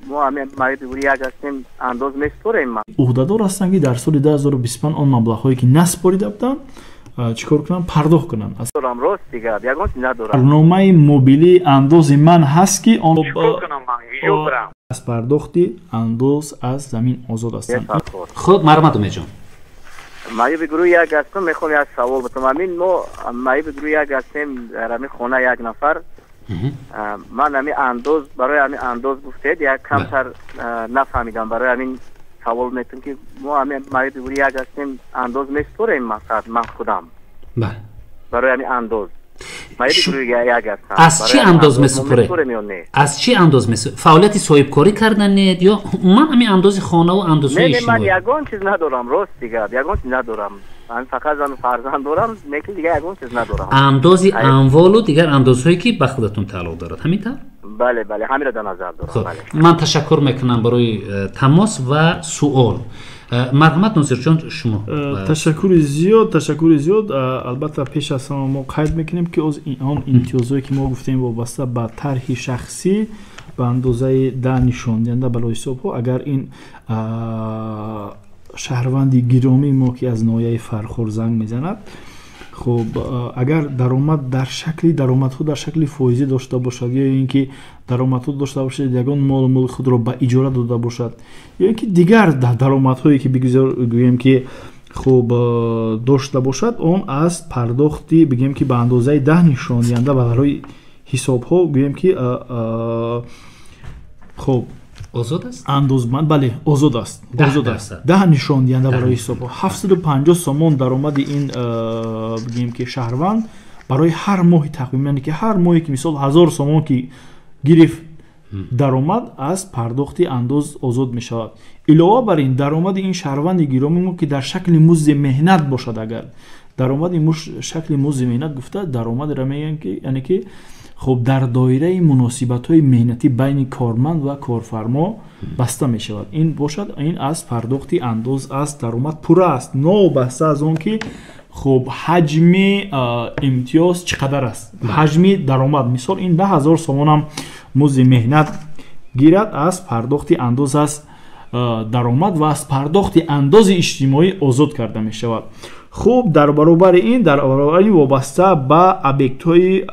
Мо ҳамин маъюби гурӯҳи як ҳастем, андоз месупорем. Уҳдадор ҳастанд, ки дар соли 2025 он маблағҳое, ки насупорида буданд, чӣ кор кунанд? Пардохт кунанд. Дорам, рост дигар ягон чиз надорам. Барномаи мобилии андози ман ҳаст, ки он Чикор кунам, ман куҷо барам? Аз пардохти андоз аз замин озод ҳастанд. Хуб, марҳамат, Умедҷон. Маъюби гурӯҳи як ҳастам, мехоҳам як савол битам. Ҳамин мо маъюби гурӯҳи як ҳастем, дар ҳамин хона як нафар. Ман ҳамин андоз, барои ҳамин андоз гуфтед, як камтар нафаҳмидам, барои ҳамин савол метам, ки мо ҳамин маъюби гурӯҳи як ҳастем, андоз месупорем, мақсад ман худам барои ҳамин андоз маъюби гурӯҳи як ҳастам. Аз чӣ андоз месупоред? Аз чӣ андоз месупоред? Фаъолияти соҳибкорӣ карданед ё умуман ҳамин андози хонаву андозҳои Не, ман иҷтимоӣ? Ягон чиз надорам, рост дигар ягон чиз надорам. Ман фақат зану фарзанд дорам, лекин дигар ягон чиз надорам. Андози амволу дигар андозҳое, ки ба худатон тааллуқ дорад, ҳамин тавр? Бале, ҳаминро дар назар дорам. Хуб. Бале. Ман ташаккур мекунам барои тамос ва суол. Марҳамат, Нозирҷон, шумо. Ташаккури зиёд. Албатта, пеш аз ҳама мо қайд мекунем, ки он имтиёзҳое, ки мо гуфтем, вобаста ба тарҳи шахсӣ ба андозаи 10 нишондиҳанда барои ҳисобҳо, агар ин шаҳрванди гиромии мо, ки аз ноҳияи Фархор занг мезанад, хуб, агар даромад дар шакли даромадҳо дар шакли фоизӣ дошта бошад ё ин ки даромадҳо дошта бошад, ягон молу мулки худро ба иҷора дода бошад ё ин ки дигар даромадҳое, ки бигузор гӯем, ки хуб, дошта бошад, он аз пардохти, бигӯем, ки ба андозаи 10 нишондиҳанда барои ҳисобҳо, гӯем, ки хуб, Озод аст. Андозманд, бале, озод аст. 10 Озод аст. дарсад. 10 нишондиҳанда 10 барои ҳисобҳо, 750 сомон даромади ин, бигӯем, ки шаҳрванд барои ҳар моҳи тақвим, яъне ки ҳар моҳе, ки мисол 1000 сомон ки гирифт даромад, аз пардохти андоз озод мешавад. Илова бар ин, даромади ин шаҳрванди гиромии мо, ки дар шакли музди меҳнат бошад, агар даромади шакли музди меҳнат гуфта, даромадеро мегӯянд, ки яъне ки хуб, дар доираи муносибатҳои меҳнатӣ байни корманд ва корфармо баста мешавад, ин бошад, ин аз пардохти андоз аз даромад пурра аст, новобаста аз он ки хуб, ҳаҷми имтиёз чӣ қадар аст, ҳаҷми даромад. Мисол, ин 10 000 сомонам музди меҳнат гирад, аз пардохти андоз аз даромад ва аз пардохти андози иҷтимоӣ озод карда мешавад. Хуб, дар баробари ин, вобаста ба объектҳои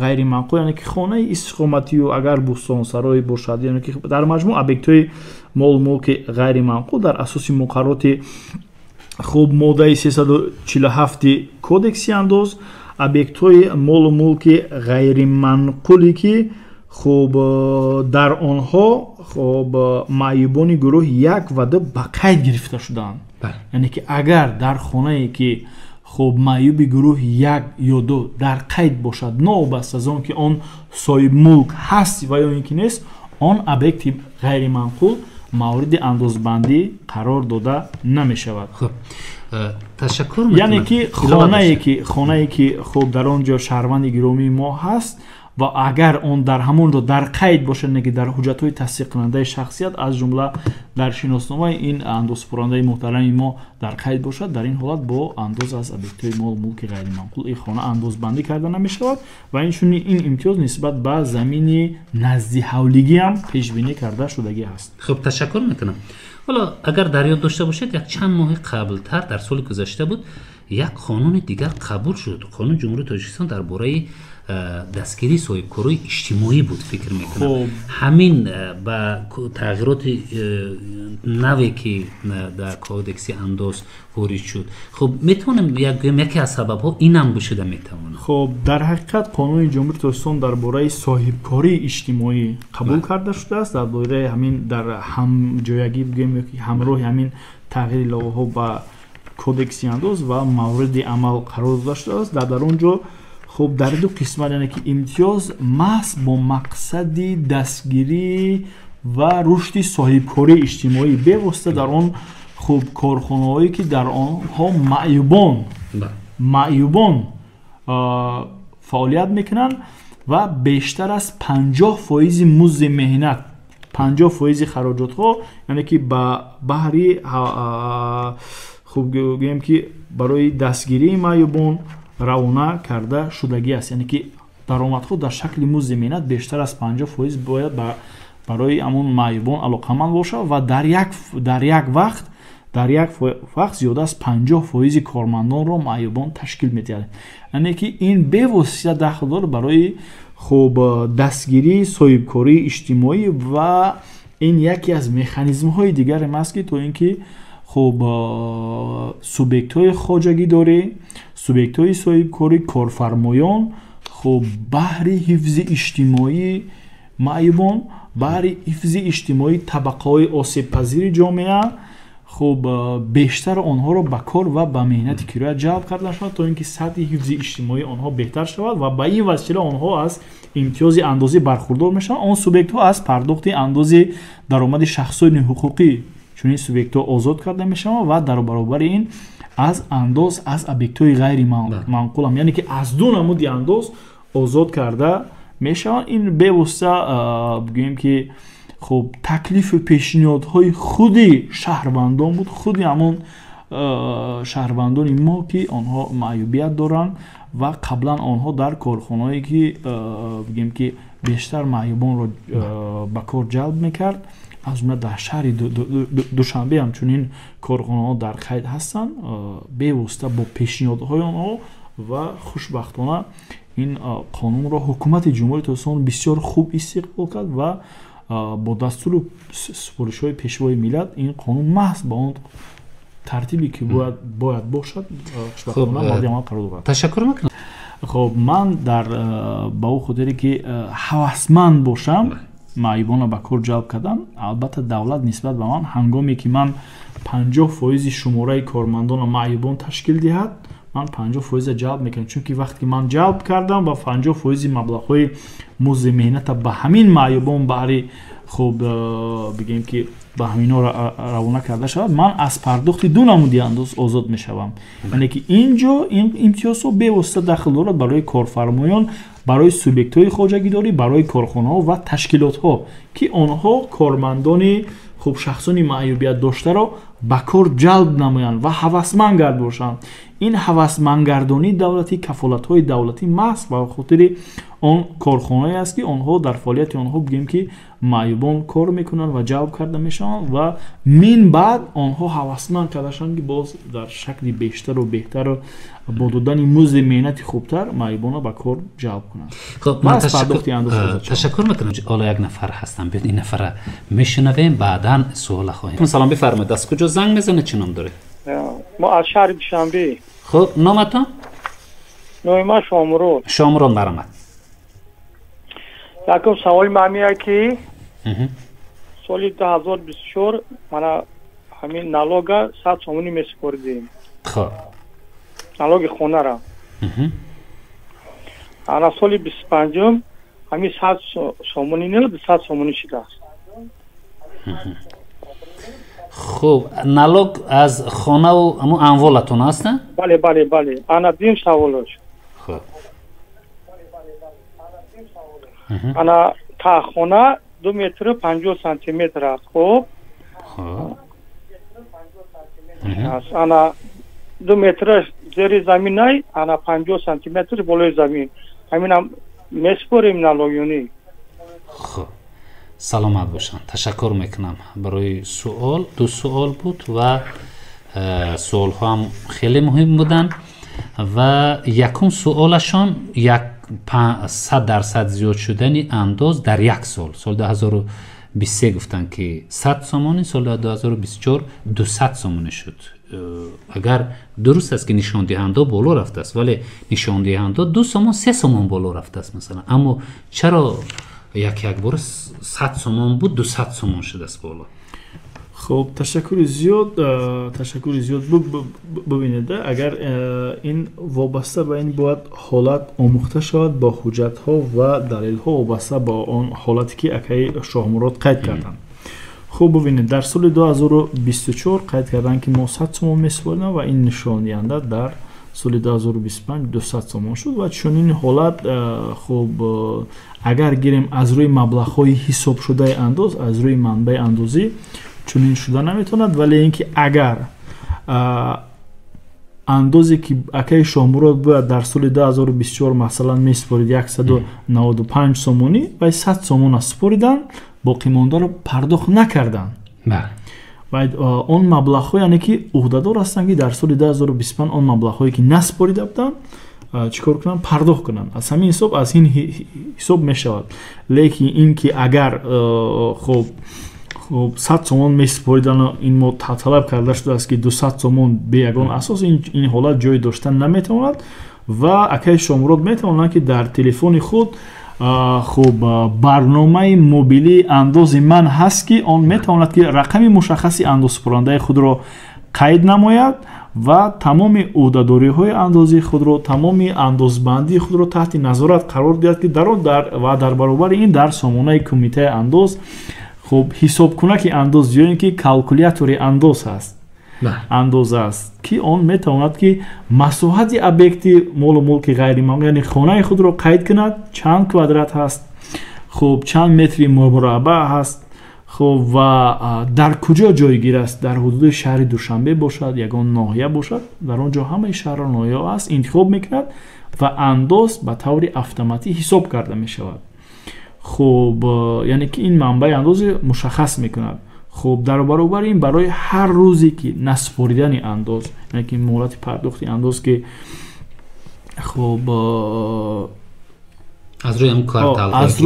ғайриманқул, яъне ки хонаи истиқоматию агар бӯстонсарое бошад, яъне ки дар маҷмӯъ объектҳои молу мулки ғайриманқул, дар асоси муқаррароти, хуб, моддаи 347 Кодекси андоз, объектҳои молу мулки ғайриманқуле, ки хуб, дар онҳо, хуб, маъюбони гурӯҳи як ва ду ба қайд гирифта шудаанд, яъне ки агар дар хонае, ки хуб, маъюби гурӯҳи як ё ду дар қайд бошад, новобаста аз он ки он соҳибмулк ҳаст ва ё ин ки нест, он объекти ғайриманқул мавриди андозбандӣ қарор дода намешавад. Хуб, ташаккур. Яъне ки хонае ки, хуб, дар он ҷо шаҳрванди гиромии мо ҳаст ва агар он дар ҳамон ҷо дар қайд бошад, не ки дар ҳуҷҷатҳои тасдиқкунандаи шахсият, аз ҷумла дар шиносномаи ин андозсупорандаи муҳтарами мо дар қайд бошад, дар ин ҳолат бо андоз аз объектҳои молу мулки ғайриманқул ин хона андозбандӣ карда намешавад. Ва инчунин ин имтиёз нисбат ба замини наздиҳавлигӣ ҳам пешбинӣ карда шудагӣ ҳаст. Хуб, ташаккур мекунам. Ҳоло, агар дар ёд дошта бошед, як чанд моҳи қаблтар, дар соли гузашта буд, як қонуни дигар қабул шуд, Қонуни Ҷумҳурии Тоҷикистон дар бораи дастгирии соҳибкорои иҷтимоӣ буд, фикр мекунам. Ҳамин ба тағйироти наве, ки дар Кодекси андоз ворид шуд, хуб, метавонем гӯем, яке аз сабабҳо инам бошида метавонад? Хуб, дар ҳақиқат, Қонуни Ҷумҳурии Тоҷикистон дар бораи соҳибкории иҷтимоӣ қабул карда шудааст. Дар доираи ҳамин, дар ҳамҷоягӣ бигӯем ё ки ҳамроҳи ҳамин тағйири иловаҳо ба Кодекси андоз ва мавриди амал қарор дода шудааст. Дар он ҷо, хуб, дар ду қисмат, яъне ки имтиёз маҳз бо мақсади дастгирӣ ва рушди соҳибкории иҷтимоӣ, бевосита дар он, хуб, корхонаҳое, ки дар онҳо маъюбон фаъолият мекунанд ва бештар аз 50 фоизи музди меҳнат, 50 фоизи хароҷотҳо, яъне ки ба баҳри, хуб, гӯем, ки барои дастгирии маъюбон равона карда шудагӣ аст, яъне ки даромадҳо дар шакли музди меҳнат бештар аз 50 фоиз бояд ба Барои ҳамон маъюбон алоқаманд бошад ва дар як вақт зиёда аз 50% кормандонро маъюбон ташкил медиҳад. Яъне ки ин бевосита дахл дорад барои, хуб, дастгирии соҳибкории иҷтимоӣ ва ин яке аз механизмҳои дигарем аст, ки то ин ки, хуб, субъектҳои хоҷагидорӣ, субъектҳои соҳибкорӣ, корфармоён, хуб, баҳри ҳифзи иҷтимоии маъюбон, баҳри ҳифзи иҷтимоии табақаҳои осебпазири ҷомеа, хуб, бештар онҳоро ба кор ва ба меҳнати кироя ҷалб карда шавад, то ин ки сатҳи ҳифзи иҷтимоии онҳо беҳтар шавад ва ба ин васила онҳо аз имтиёзи андозӣ бархурдор мешаванд. Он субъектҳо аз пардохти андози даромади шахсони ҳуқуқӣ, чунин субъектҳо озод карда мешаванд ва дар баробари ин аз андоз аз объектҳои ғайриманқулам, яъне ки аз ду намуди андоз озод карда мешаванд. Ин бевосита, бигӯем ки, хуб, таклифу пешниҳодҳои худи шаҳрвандон буд, худи ҳамон шаҳрвандони мо, ки онҳо маъюбият доранд ва қаблан онҳо дар корхонаое, ки, бигӯем ки, бештар маъюбонро ба кор ҷалб мекард, аз ҷумла дар шаҳри Душанбе ҳамчунин корхонаҳо дар қайд ҳастанд, бевосита бо пешниҳодҳои онҳо ва хушбахтона ин қонунро Ҳукумати Ҷумҳурии Тоҷикистон бисёр хуб истиқбол кард ва бо дастуру супоришҳои Пешвои миллат ин қонун маҳз ба он тартибе, ки бояд бошад, хушбахтона мавриди амал қарор дорад. Ташаккур мекунам. Хоб, ман дар ба ӯ хотире ки ҳавасманд бошам маъюбонро ба кор ҷалб кардам, албатта, давлат нисбат ба ман, ҳангоме ки ман 50% шумораи кормандонро маъюбон ташкил диҳад, ман 50%-а ҷалб мекунам. Чунки вақте ки ман ҷалб кардам ва 50% маблағҳои музди меҳната ба ҳамин маъюбон баҳри, хуб, бигем ки, ба ҳаминҳо равона карда шавад, ман аз пардохти ду намуди андоз озод мешавам. Яъне ки ин ҷо ин имтиёзҳо бевосита дахл дорад барои корфармоён, барои субъектҳои хоҷагидорӣ, барои корхонаҳо ва ташкилотҳо, ки онҳо кормандони, хуб, шахсони маъюбият доштаро ба кор ҷалб намоянд ва ҳавасманд бошанд. Ин ҳавасмандгардонии давлатӣ, кафолатҳои давлатӣ маҳз ба хотири он корхонае аст, ки онҳо дар фаъолияти онҳо, бигӯем ки, маъюбон кор мекунанд ва ҷалб карда мешаванд ва мин баъд онҳо ҳавасманд карда шаванд, ки боз дар шакли бештару беҳтару бо додани музди меҳнати хубтар маъюбонро ба кор ҷалб кунанд. Ташаккур мекунам. Ҳоло як нафар ҳастам, биёд, ин нафара мешунавем, баъдан суола хоҳем. Салом, бифармоед, аз куҷо занг мезанед, чӣ ном доред? Мо аз шаҳри Душанбе. Хуб, номатон? Номи ман Шомурод. Шомурод, марҳамат. Якум саволи ман ҳамия, ки соли 2024 мана ҳамин налога 100 сомонӣ месупоридем. Налоги хонара. Ана соли 25-ум ҳамин 100 сомонӣ не, 200 сомонӣ шудааст. Хуб, налог аз хонаву ҳамун амволатон аст? Бале, ана дуюм саволош. Ана таҳхона 2 метру 50 сантиметр аст, хуб, ана 2 метраш зери заминай, ана 50 сантиметр болои замин. Ҳаминам месупорем налог ё не? Хуб, саломат бошанд. Ташаккур мекунам барои суол. Ду суол буд ва суолҳо ҳам хеле муҳим буданд. Ва якум суолашон як 100% зиёд шудани андоз дар як сол. Соли 2023 гуфтанд, ки 100 сомонӣ, соли 2024 200 сомонӣ шуд. Агар дуруст аст, ки нишондиҳандао боло рафтааст, вале нишондиҳандао 2 сомон, 3 сомон боло рафтааст, масалан. Аммо чаро як якбора 100 сомон буд, 200 сомон шудааст боло? Хуб, ташаккури зиёд, ташаккури зиёд. Бубинед, агар ин вобаста ба ин бояд ҳолат омӯхта шавад бо ҳуҷҷатҳо ва далелҳо, вобаста ба он ҳолате, ки акаи Шоҳмурод қайд карданд. Хуб, бубинед, дар соли 2024 қайд карданд, ки мо 100 сомон месупоридем ва ин нишондиҳанда дар соли 2025 200 сомон шуд. Ва чунин ҳолат, хуб, агар гирем аз рӯи маблағҳои ҳисобшудаи андоз, аз рӯи манбаи андозӣ, чунин шуда наметавонад. Вале ин ки агар андозе, ки акаи Шоҳмурод бояд дар соли 2024, масалан, месупорид 195 сомонӣ ва 100 сомона супориданд. Боқимондаро пардохт накарданд. Ва он маблағҳо, яъне ки ӯҳдадор ҳастанд, ки дар соли 2025 он маблағҳое ки насупорида буданд, чӣ кор кунанд? Пардохт кунанд. Аз ҳамин ҳисоб, аз ин ҳисоб мешавад. Лекин ин ки агар хоб 100 сомон месупоридан, ин мо талаб карда шудааст, ки 200 сомон бе ягон асос, ин ҳолат ҷой дошта наметавонад. Ва акаи Шоҳмурод метавонанд, ки дар телефони худ хуб барномаи мобилии андози ман ҳаст, ки он метавонад, ки рақами мушаххаси андозсупорандаи худро қайд намояд ва тамоми ӯҳдадориҳои андозии худро, тамоми андозбандии худро таҳти назорат қарор диҳад, ки дар он ва дар баробари ин дар сомонаи кумитаи андоз хуб ҳисобкунаки андоз ё ин ки калкулятори андоз ҳаст, андоз аст, ки он метавонад, ки масоҳати объекти молу мулки ғайриманқул, яъне хонаи худро қайд кунад, чанд квадрат ҳаст, хуб чанд метри мураббаъ ҳаст, хуб ва дар куҷо ҷойгир аст, дар ҳудуди шаҳри Душанбе бошад, ягон ноҳия бошад, дар он ҷо ҳамаи шаҳру ноҳияҳо аст, интихоб мекунад ва андоз ба таври автоматӣ ҳисоб карда мешавад. Хуб, яъне ки ин манбаи андози мушаххас мекунад. Хуб, дар баробари ин барои ҳар рӯзе ки насупоридани андоз, яъне ки муҳлати пардохти андоз, ки хуб аз рӯи ҳам квартал, аз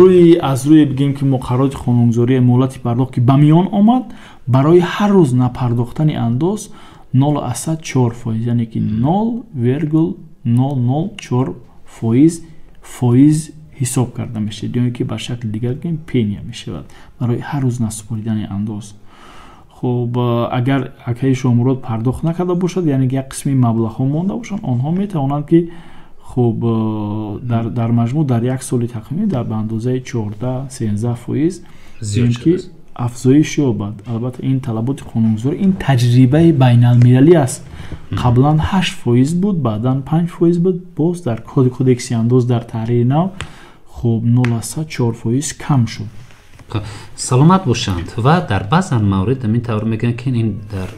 рӯи бигем ки муқаррароти қонунгузории муҳлати пардохт ки ба миён омад, барои ҳар рӯз напардохтани андоз 0,4%, яъне ки 0,004% фоиз ҳисоб карда мешавад, ё ин ки ба шакли дигар бигем, пеня мешавад барои ҳар рӯз насупоридани андоз. Хуб, агар акаи Шоҳмурод пардохт накарда бошад, яъне ки як қисми маблағҳо монда бошанд, онҳо метавонанд, ки хуб дар маҷмӯъ дар як соли тақвимӣ дар ба андозаи 14-13% ки афзоиш ёбад. Албатта, ин талаботи қонунгузорӣ, ин таҷрибаи байналмилалӣ аст. Қаблан 8% буд, баъдан 5% буд, боз дар кодекси андоз дар таҳрири нав хуб 0,4% кам шуд. Саломат бошанд. Ва дар баъзан маврид ҳамин тавр мегӯянд, ки ин дар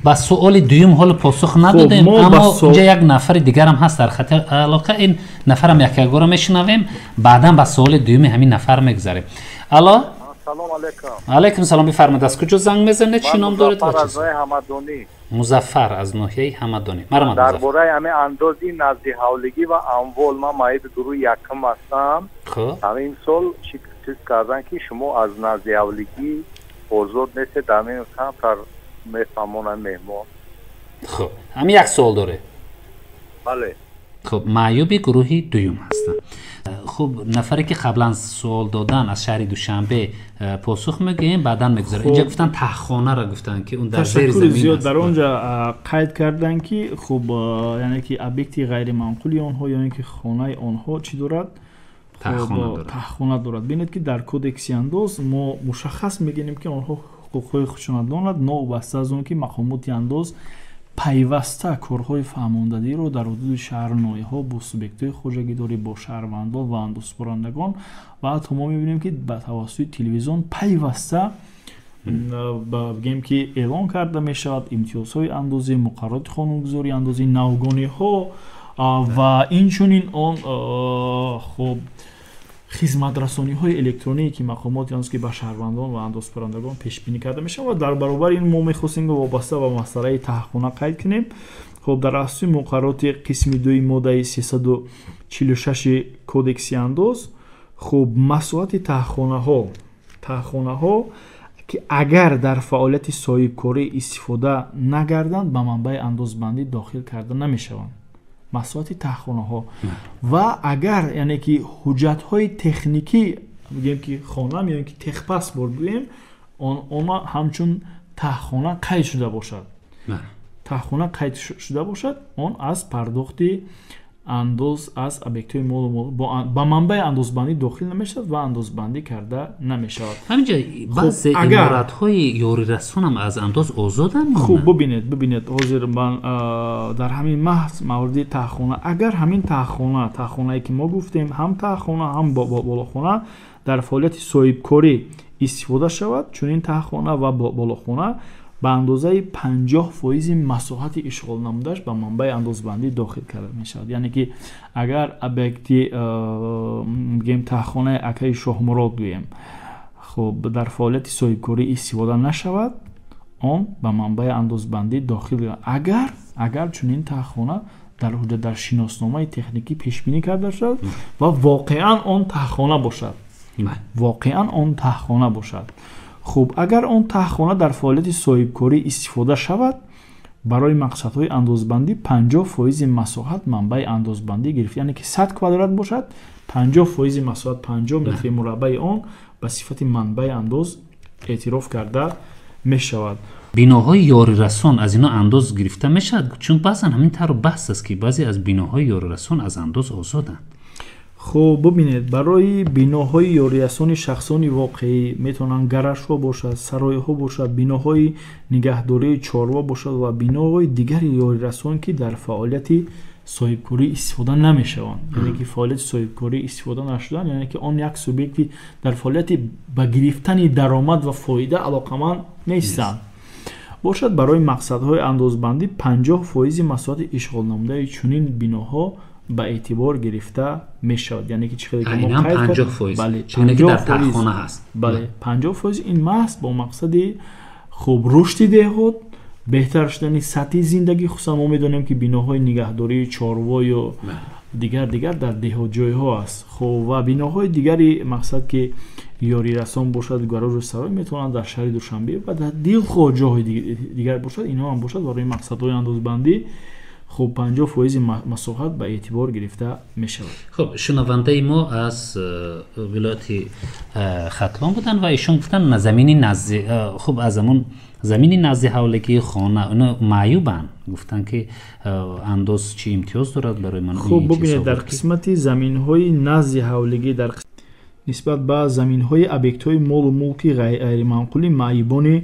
ба суоли дуюм ҳоло посух надодем, аммо инҷа як нафари дигарам ҳаст дар хати алоқа. Ин нафарам якягора мешунавем, баъдан ба суоли дуюми ҳамин нафар мегузарем. Алло. Салом алейкум. Алейкум салом. Бифармоед, аз куҷо занг мезанед, чӣ ном доред? Ва аз ноҳияи Ҳамадонӣ. Музаффар аз ноҳияи Ҳамадонӣ, марҳамат. Дар бораи ҳамин андози наздиҳавлигӣ ва амвол, ман маъюби гурӯҳи якум ҳастам. Ҳамин сол чӣ чиз кардан, ки шумо аз наздиҳавлигӣ озод нестед, ҳамин камтар мефаҳмонам меҳмон. Хуб, ҳамин як суол доред? Бале. Хуб, маъюби гурӯҳи дуюм ҳастанд. Хуб, нафаре ки қаблан суол додан аз шаҳри Душанбе, посух мегӯем, баъдан мегузарем. Инҷа гуфтан, таҳхонаро гуфтанд, ки он дар зери замин зиёд аст. Дар он ҷа қайд карданд, ки хуб, яъне ки объекти ғайриманқули онҳо ё ин ки хонаи онҳо чӣ дорад? Таҳхона дорад. Бинед, ки дар кодекси андоз мо мушаххас мегӯем, ки онҳо ҳуқуқҳои худшона донад, новобаста аз он ки мақомоти андоз пайваста корҳои фаҳмондадиро дар ҳудуди шаҳру ноҳияҳо бо субъектҳои хоҷагидорӣ, бо шаҳрвандон ва андозсупорандагон ва ҳатто мо мебинем, ки ба тавассути телевизион пайваста бигем, ки эълон карда мешавад имтиёзҳои андозӣ, муқаррароти қонунгузории андозӣ, навгониҳо ва инчунин он хуб хизматрасониҳои электроние, ки мақомоти андоз ки ба шаҳрвандон ва андозсупорандагон пешбинӣ карда мешавад. Ва дар баробари ин мо мехостем вобаста ба масъалаи таҳхона қайд кунем. Хуб, дар асоси муқаррароти қисми дуи моддаи 346 кодекси андоз, хуб, масоҳати таҳхонаҳо, ки агар дар фаъолияти соҳибкорӣ истифода нагарданд, ба манбаи андозбандӣ дохил карда намешаванд масоҳати таҳхонаҳо. Ва агар, яъне ки ҳуҷҷатҳои техникӣ, бигӯем ки хона ё ин ки техпаспорт гӯем, он ҳамчун таҳхона қайд шуда бошад, таҳхона қайд шуда бошад, он аз пардохти андоз аз объектҳои молу ба манбаи андозбандӣ дохил намешавад ва андозбандӣ карда намешавад. Ҳаминҷа баъзе иморатҳои ёрирасонам аз андоз озоданд. Хуб, бибинед, ҳозир ман дар ҳамин маҳз мавриди таҳхона, агар ҳамин таҳхонае ки мо гуфтем, ҳам таҳхона, ҳам болохона дар фаъолияти соҳибкорӣ истифода шавад, чунин таҳхона ва болохона ба андозаи 50% масоҳати ишғол намудааш ба манбаи андозбандӣ дохил карда мешавад. Яъне ки агар объекти, бигем, таҳхонаи акаи Шоҳмурод гӯем. Хуб, дар фаъолияти соҳибкорӣ истифода нашавад, он ба манбаи андозбандӣ дохил, агар чунин таҳхона дар ҳуҷҷат, дар шиносномаи техникӣ пешбинӣ карда шавад ва воқеан он таҳхона бошад, воқеан он таҳхона бошад. Хуб, агар он таҳхона дар фаъолияти соҳибкорӣ истифода шавад, барои мақсадҳои андозбандӣ 50% масоҳат манбаи андозбандӣ гирифта, яъне ки 100 квадрат бошад, 50% масоҳат, 50 метри мураббаи он ба сифати манбаи андоз эътироф карда мешавад. Биноҳои ёрирасон аз ино андоз гирифта мешавад? Чун баъзан ҳамин тавр баҳс аст, ки баъзе аз биноҳои ёрирасон аз андоз озоданд. Хуб, бубинед, барои биноҳои ёрирасони шахсони воқеӣ метавонанд гаражҳо бошад, саройҳо бошад, биноҳои нигаҳдории чорво бошад ва биноҳои дигари ёрирасон, ки дар фаъолияти соҳибкорӣ истифода намешаванд, яъне ки фаъолияти соҳибкорӣ истифода нашудан, яъне ки он як субъекти дар фаъолияти ба гирифтани даромад ва фоида алоқаманд нестанд бошад, барои мақсадҳои андозбандӣ 50% масоҳати ишғолнамудаи чунин биноҳо ба эътибор гирифта мешавад. Яъне ки чӣ хеле ки мо қайд кардем, бале, 50%, бале, 50% ин маҳз бо мақсади хуб рушди деҳот, беҳтар шудани сатҳи зиндагӣ. Хусусан мо медонем, ки биноҳои нигаҳдории чорво ё дигар дар деҳотҷойҳо аст. Хуб, ва биноҳои дигари мақсад, ки ёрирасон бошад, гаражу сарой метавонанд дар шаҳри Душанбе ва дар дилхоҳ ҷоҳои дигар бошад, инҳо ҳам бошад, барои мақсадҳои андозбандӣ хуб 50% масоҳат ба эътибор гирифта мешавад. Хуб, шунавандаи мо аз вилояти Хатлон буданд ва ишон гуфтанд, замини назди, хуб, аз ҳамон замини назди ҳавлигии хона ино маъюбанд, гуфтанд, ки андоз чӣ имтиёз дорад барои ман? Хуб, бубинед, дар қисмати заминҳои назди ҳавлигӣ, дар нисбат ба заминҳои объектҳои молу мулки ғайриманқули маъюбони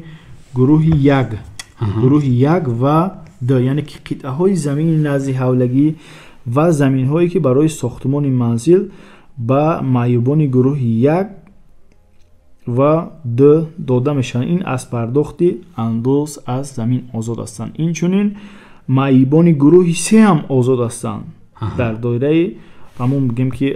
гурӯҳи як, гурӯҳи як ва д, яъне ки қитъаҳои замини назди ҳавлагӣ ва заминҳое, ки барои сохтмони манзил ба маъюбони гурӯҳи як ва д дода мешаванд, ин аз пардохти андоз аз замин озод ҳастанд. Инчунин маъюбони гурӯҳи се ҳам озод ҳастанд дар доираи ҳамон, бигем ки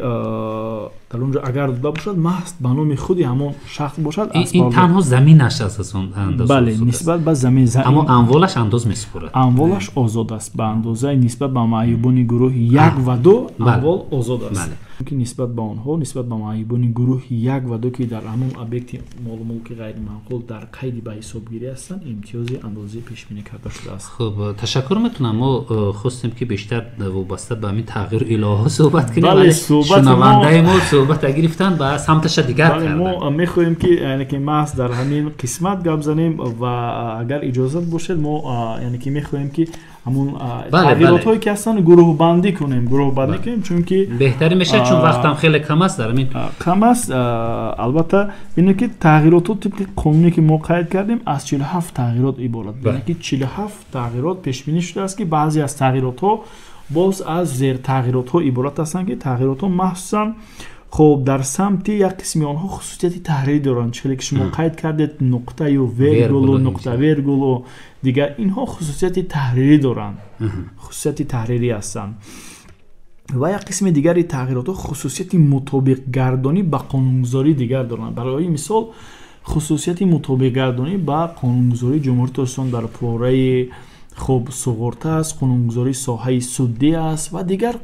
дар он ҷо агар дода бошад, маҳз ба номи худи ҳамон шахс бошад. Ин танҳо заминаш аз он андоз? Бале, нисбат ба замин. Аммо амволаш андоз месупорад? Амволаш озод аст ба андозаи нисбат ба маъюбони гурӯҳи як ва ду амвол озод аст, ки нисбат ба онҳо, нисбат ба маъюбони гурӯҳи як ва ду, ки дар ҳамон объекти молу мулки ғайриманқул дар қайди ба ҳисобгирӣ ҳастанд, имтиёзи андозӣ пешбинӣ карда шудааст. Хуб, ташаккур мекунам. Мо хостем, ки бештар вобаста ба ҳамин тағйиру иловаҳо суҳбат кунем, вале шунавандаи мо суҳбата гирифтан ба самташа дигар карданд. Мо мехоҳем, ки яъне ки маҳз дар ҳамин қисмат гап занем ва агар иҷозат бошед, мо яъне ки мехоҳем, ки ҳамун тағйиротҳое, ки ҳастанд, гурӯҳбандӣ кунем, гурӯҳбандӣ кунем, чунки беҳтарӣ мешавад, чун вақтам хеле кам аст дар ҳамин. Кам аст, албатта. Бинед, ки тағйиротҳо тибқи қонуне, ки мо қайд кардем, аз 47 тағйирот иборат, яъне ки 47 тағйирот пешбинӣ шудааст, ки баъзе аз тағйиротҳо боз аз зертағйиротҳо иборат ҳастанд, ки тағйиротҳо махсусан хуб дар самти як қисми онҳо хусусияти таҳрирӣ доранд. Чӣ хеле ки шумо қайд кардед, нуқтаю вергулу нуқта вергулу дигар, инҳо хусусияти таҳрирӣ доранд, хусусияти таҳрирӣ ҳастанд. Ва як қисми дигари тағйиротҳо хусусияти мутобиқгардонӣ ба қонунгузории дигар доранд. Барои мисол, хусусияти мутобиқгардонӣ ба қонунгузории Ҷумҳурии Тоҷикистон дар пораи хуб суғурта аст, қонунгузории соҳаи суддӣ аст ва дигар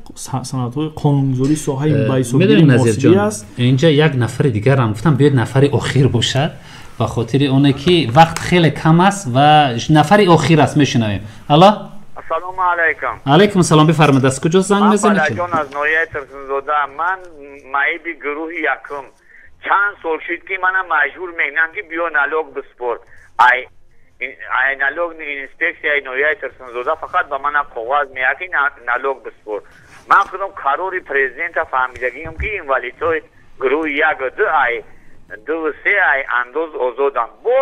санадҳои қонунгузории соҳаи ба ҳисобгирии муҳосибӣ аст. Инҷа як нафари дигарам гуфтам, биёед нафари охир бошад, ба хотири оне ки вақт хеле кам аст ва нафари охир аст, мешунавем. Алло. Ассалому алайкум. Алайкум салом, бифармоед, аз куҷо занг мезанед? Ман Балаҷон аз ноҳияи Турсунзода. Ман маиби гурӯҳи якум. Чанд сол шуд, ки мана маҷбур мекунанд, ки биё налог биспор. Ай налоговый инспексияи ноҳияи Турсунзода фақат ба мана коғаз меяд, ки налог биспор. Ман худам қарори президента фаҳмидагиам, ки инвалидҳои гурӯҳи як ду, ай дуву се ай андоз озоданд. Бо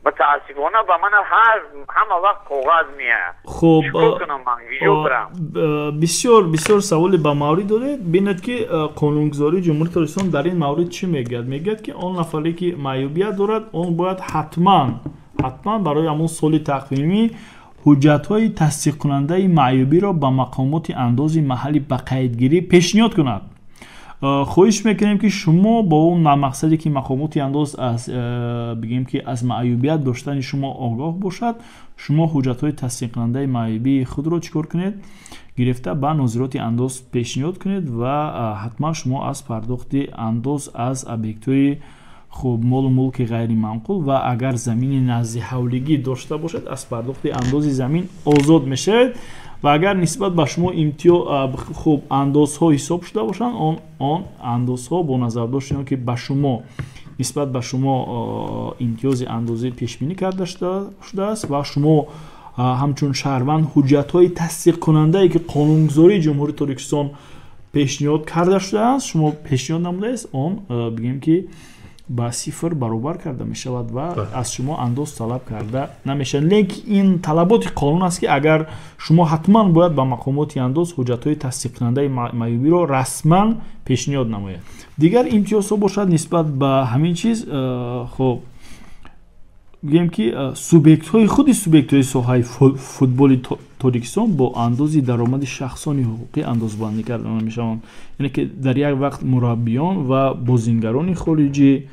мутаассифона ба ман ҳар ҳама вақт коғаз меяд. Хуб, чикор кунам, ман киҷо бирам? Бисёр бисёр саволи ба маврид доред. Бинед, ки қонунгузории Ҷумҳурии Тоҷикистон дар ин маврид чӣ мегӯяд. Мегӯяд, ки он нафаре, ки маъюбият дорад, он бояд ҳатман барои ҳамон соли тақвимӣ ҳуҷҷатҳои тасдиқкунандаи маъюбиро ба мақомоти андози маҳалли ба қайдгирӣ пешниҳод кунад. Хоҳиш мекунем, ки шумо бо он мақсаде, ки мақомоти андоз аз бигем, ки аз маъюбият доштани шумо огоҳ бошад, шумо ҳуҷҷатҳои тасдиқкунандаи маъюбии худро чӣ кор кунед? Гирифта ба нозироти андоз пешниҳод кунед ва ҳатман шумо аз пардохти андоз аз объектҳои, хуб, молу мулки ғайриманқул ва агар замини назди ҳавлигӣ дошта бошад, аз пардохти андози замин озод мешавед. Ва агар нисбат ба шумо хуб, андозҳо ҳисоб шуда бошанд, он андозҳо бо назардошти он ки ба шумо нисбат ба шумо имтиёзи андозӣ пешбинӣ карда шудааст ва шумо ҳамчун шаҳрванд ҳуҷҷатҳои тасдиқкунандае, ки қонунгузории Ҷумҳурии Тоҷикистон пешниҳод карда шудааст, шумо пешниҳод намудааст, он, бигем, ки ба сифр баробар карда мешавад ва аз шумо андоз талаб карда намешавад. Лекин ин талаботи қонун аст, ки агар шумо ҳатман бояд ба мақомоти андоз ҳуҷҷатҳои тасдиқкунандаи маъюбиро расман пешниҳод намояд. Дигар имтиёзҳо бошад нисбат ба ҳамин чиз, хуб, гӯем, ки субъектҳои худи субъектҳои соҳаи футболи Тоҷикистон бо андози даромади шахсони ҳуқуқӣ андозбандӣ карда намешаванд. Яъне ки дар як вақт мураббиён ва бозингарони хориҷӣ,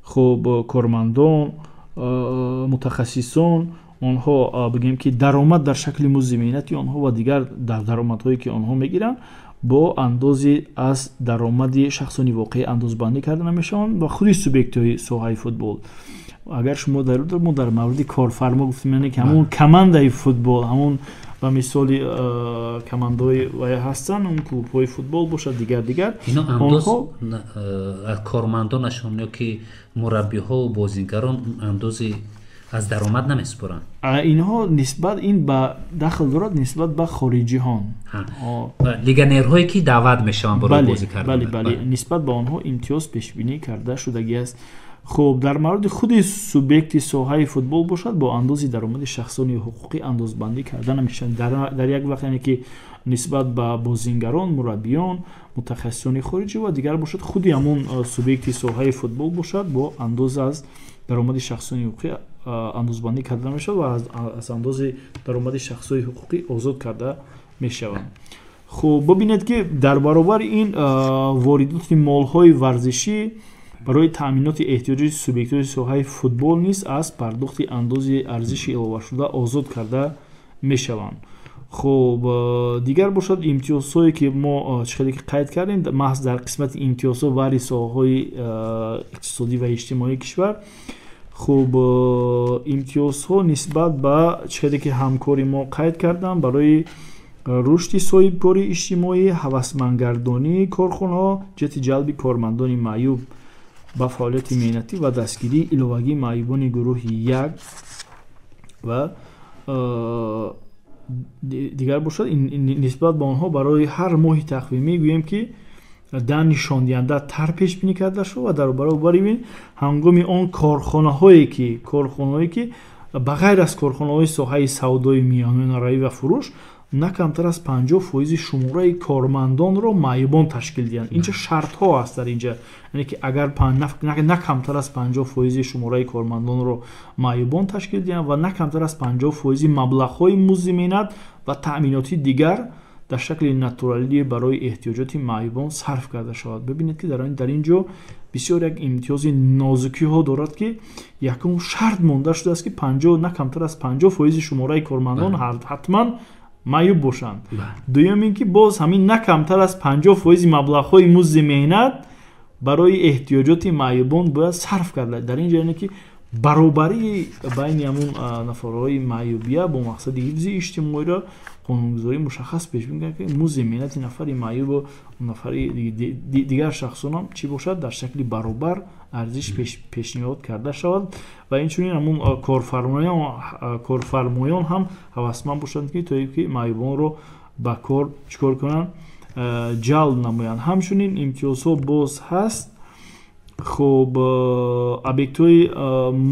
хуб, кормандон, мутахассисон, онҳо, бигем, ки даромад дар шакли музди меҳнати онҳо ва дигар даромадҳое, ки онҳо мегиранд, бо андози аз даромади шахсони воқеӣ андозбандӣ карда намешаванд. Ва худи субъектҳои соҳаи футбол, агар шумо дар мо дар мавриди корфармо гуфтем, яъне ки ҳамон командаи футбол, ҳамон ба мисоли командаҳои вай ҳастанд, он клубҳои футбол бошад, дигар дигар. Ино андоз кормандонашон ё ки мураббиҳо бозингарон андози аз даромад намесупоранд? Инҳо нисбат ин ба дахл дорад нисбат ба хориҷиҳон. Легионерҳое, ки даъват мешаванд барои бозӣ кардан. Бале, нисбат ба онҳо имтиёз пешбинӣ карда шудагӣ аст. Хуб, дар мавриди худи субъекти соҳаи футбол бошад, бо андози даромади шахсони ҳуқуқӣ андозбандӣ карда намешаванд. Дар як вақт, яъне ки нисбат ба бозингарон, мураббиён, мутахассисони хориҷӣ ва дигар бошад, худи ҳамон субъекти соҳаи футбол бошад, бо андоз аз даромади шахсони ҳуқуқӣ андозбандӣ карда намешавад ва аз андози даромади шахсони ҳуқуқӣ озод карда мешаванд. Хуб, бибинед, ки дар баробари ин воридоти молҳои варзишӣ барои таъминоти эҳтиёҷоти субъектҳои соҳаи футбол низ аз пардохти андози арзиши иловашуда озод карда мешаванд. Хуб, дигар бошад имтиёзҳое, ки мо чӣ хеле ки қайд кардем, маҳз дар қисмати имтиёзҳо баъди соҳаҳои иқтисодӣ ва иҷтимоии кишвар. Хуб, имтиёзҳо нисбат ба чӣ хеле ки ҳамкори мо қайд кардам, барои рушди соҳибкории иҷтимоӣ, ҳавасмандгардонии корхонаҳо ҷиҳати ҷалби кормандони маъюб ба фаъолияти меҳнатӣ ва дастгирии иловагии маъюбони гурӯҳи як ва дигар бошад, нисбат ба онҳо барои ҳар моҳи тақвимӣ, гӯем, ки 10 нишондиҳанда тар пешбинӣ карда шуд. Ва дар баробари ин ҳангоми он корхонаҳое ки ба ғайр аз корхонаҳои соҳаи савдои миёнаравӣ ва фурӯш на камтар аз 50% шумораи кормандонро маъюбон ташкил диҳанд. Инҷа шартҳо аст дар инҷа, яъне ки агар на камтар аз 50% шумораи кормандонро маъюбон ташкил диҳанд ва на камтар аз 50% маблағҳои музди меҳнат ва таъминоти дигар дар шакли натуралӣ барои эҳтиёҷоти маъюбон сарф карда шавад. Бибинед, ки дар ин ҷо бисёр як имтиёзи нозукиҳо дорад, ки якум шарт монда шудааст, ки на камтар аз 50% шумораи кормандон ҳатман маъюб бошанд. Дуюм ин ки боз ҳамин на камтар аз 50% маблағҳои музди меҳнат барои эҳтиёҷоти маъюбон бояд сарф карда. Дар ин ҷо, яъне ки баробарии байни ҳамун нафарҳои маъюбия бо мақсади ҳифзи иҷтимоиро қонунгузорӣ мушаххас пешбинӣ кард, ки музди меҳнати нафари маъюбу нафари дигар шахсонам чӣ бошад, дар шакли баробар арзиш пешниҳод карда шавад. Ва инчунин ҳамун корфармоён ҳам ҳавасманд бошанд, ки то ки маъюбонро ба кор чӣ кор кунанд, ҷалб намоянд. Ҳамчунин имтиёзҳо боз ҳаст. Хуб, объектҳои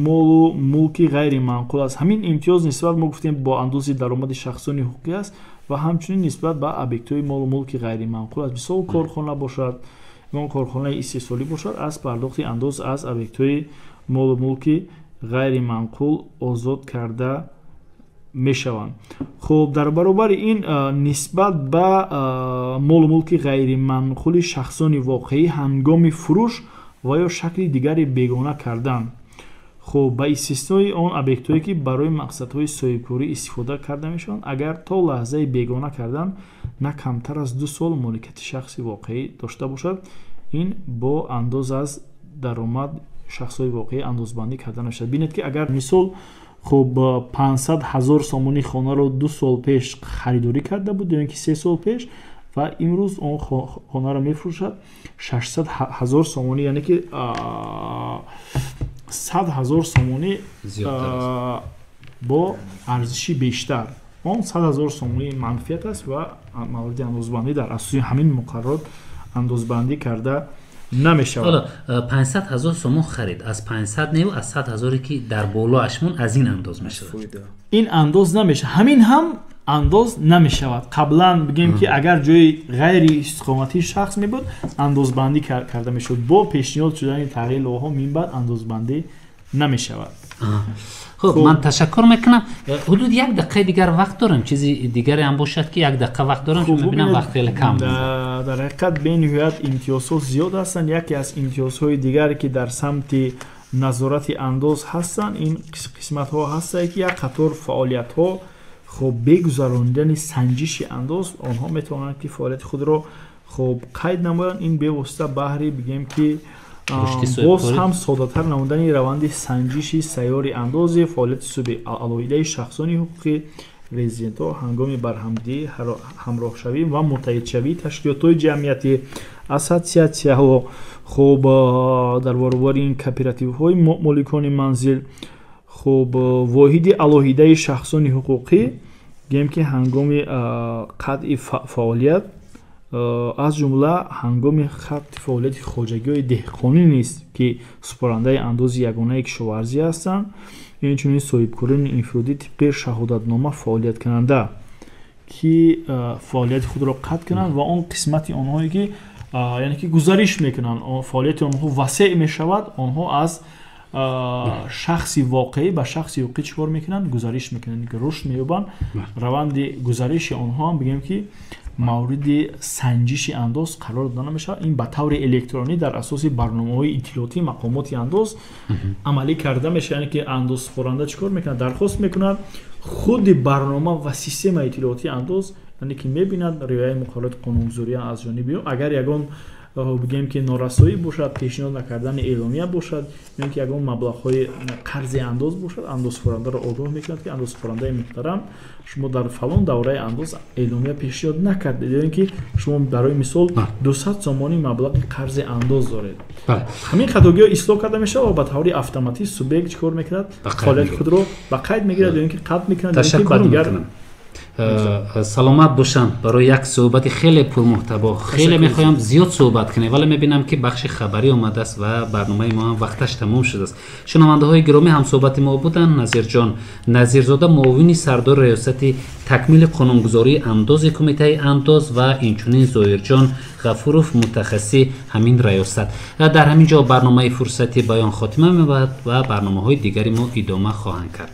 молу мулки ғайриманқул аст. Ҳамин имтиёз нисбат, мо гуфтем, бо андози даромади шахсони ҳуқуқӣ аст ва ҳамчунин нисбат ба объектҳои молу мулки ғайриманқул аст. Мисол, корхона бошад, ягон корхонаи истеҳсолӣ бошад, аз пардохти андоз аз объектҳои молу мулки ғайриманқул озод карда мешаванд. Хуб, дар баробари ин нисбат ба молу мулки ғайриманқули шахсони воқеӣ ҳангоми фурӯш ва ё шакли дигари бегона кардан, хуб, ба истиснои он объектҳое ки барои мақсадҳои соҳибкорӣ истифода карда мешаванд, агар то лаҳзаи бегона кардан на камтар аз 2 сол моликияти шахси воқеӣ дошта бошад, ин бо андоз аз даромад шахсҳои воқеӣ андозбандӣ карда намешавад. Бинед ки агар мисол, хуб, 500 000 сомонӣ хонаро 2 сол пеш харидорӣ карда буд ё ин ки 3 сол пеш, ва имрӯз он хонаро мефурӯшад 600 000 сомонӣ, яъне ки 100 000 сомонӣ бо арзиши бештар, он 100 000 сомонӣ манфиат аст ва мавриди андозбандӣ дар асоси ҳамин муқаррарот андозбандӣ карда намешавад. Ҳоло 500 000 сомон харид, аз 500 не, аз 100 000 ки дар болоаш мон, аз ин андоз мешавад? Ин андоз намешавад, ҳамин ҳам андоз намешавад. Қаблан бигем ки агар ҷои ғайри истиқоматии шахс мебуд, андозбандӣ карда мешуд. Бо пешниҳод шудани тағйири лоиҳаҳо минбаъд андозбандӣ намешавад. Хуб, ман ташаккур мекунам. Ҳудуд 1 дақиқаи дигар вақт дорам, чизи дигаре ҳам бошад ки 1 дақиқа вақт дорам, чун мебинам вақт хеле кам. Дар ҳақиқат бениҳоят имтиёзҳо зиёд ҳастанд. Яке аз имтиёзҳои дигаре ки дар самти назорати андоз ҳастанд, ин қисматҳо ҳастанд ки як қатор фаъолиятҳо, хуб, бегузаронидани санҷиши андоз онҳо метавонанд ки фаъолияти худро, хуб, қайд намоянд. Ин бевосита баҳри бигем ки боз ҳам соддатар намудани раванди санҷиши сайёри андози фаъолияти суби алоҳидаи шахсони ҳуқуқӣ, резидентҳо ҳангоми барҳамдиҳӣ, ҳамроҳшавӣ ва муттаҳидшавии ташкилотҳои ҷамъиятӣ, ассотсиатсияҳо, хуб, дар баробари ин кооперативҳои моликони манзил, хуб, воҳиди алоҳидаи шахсони ҳуқуқӣ, гӯем ки ҳангоми қатъи фаъолият, аз ҷумла ҳангоми қатъи фаъолияти хоҷагиҳои деҳқонӣ низ ки супорандаи андози ягонаи кишоварзӣ ҳастанд, инчунин соҳибкорони инфиродӣ тибқи шаҳодатнома фаъолияткунанда ки фаъолияти худро қатъ кунанд ва он қисмати онҳое ки яъне ки гузариш мекунанд, фаъолияти онҳо васеъ мешавад, онҳо аз шахси воқеӣ ба шахси ҳуқуқӣ чӣ кор мекунанд? Гузариш мекунанд, ки рушд меёбанд. Раванди гузариши онҳо ҳам бигем ки мавриди санҷиши андоз қарор дода намешавад. Ин ба таври электронӣ дар асоси барномаҳои иттилоотии мақомоти андоз амалӣ карда мешавад, яъне ки андозсупоранда чӣ кор мекунад? Дархост мекунад, худи барнома ва системаи иттилоотии андоз, яъне ки мебинад риояи муқаррароти қонунгузорӣ аз ҷониби ӯ. Агар ягон бигем ки норасоӣ бошад, пешниҳод накардани эъломия бошад ё ин ки ягон маблағҳои қарзи андоз бошад, андозсупорандаро огоҳ мекунад ки андозсупорандаи муҳтарам, шумо дар фалон давраи андоз эъломия пешниҳод накардед, ё ин ки шумо барои мисол 200 сомонӣ маблағи қарзи андоз доред. Ҳамин хатогиҳо ислоҳ карда мешавад ва ба таври автоматӣ субъект чӣ кор мекунад? Фаъолияти худро ба қайд мегирад ё ин ки қатъ мекунад, ё ин ки ба дигар. Саломат бошанд барои як суҳбати хеле пурмуҳтаво. Хеле мехоҳам зиёд суҳбат кунем, вале мебинам ки бахши хабарӣ омадааст ва барномаи мо ҳам вақташ тамом шудааст. Шунавандаҳои гиромӣ, ҳамсуҳбати мо буданд Назирҷон Назирзода, муовини сардори риёсати такмили қонунгузории андози кумитаи андоз ва инчунин Зоирҷон Ғафуров, мутахассиси ҳамин риёсат. Дар ҳамин ҷо барномаи фурсати баён хотима меёбад ва барномаҳои дигари мо идома хоҳанд кард.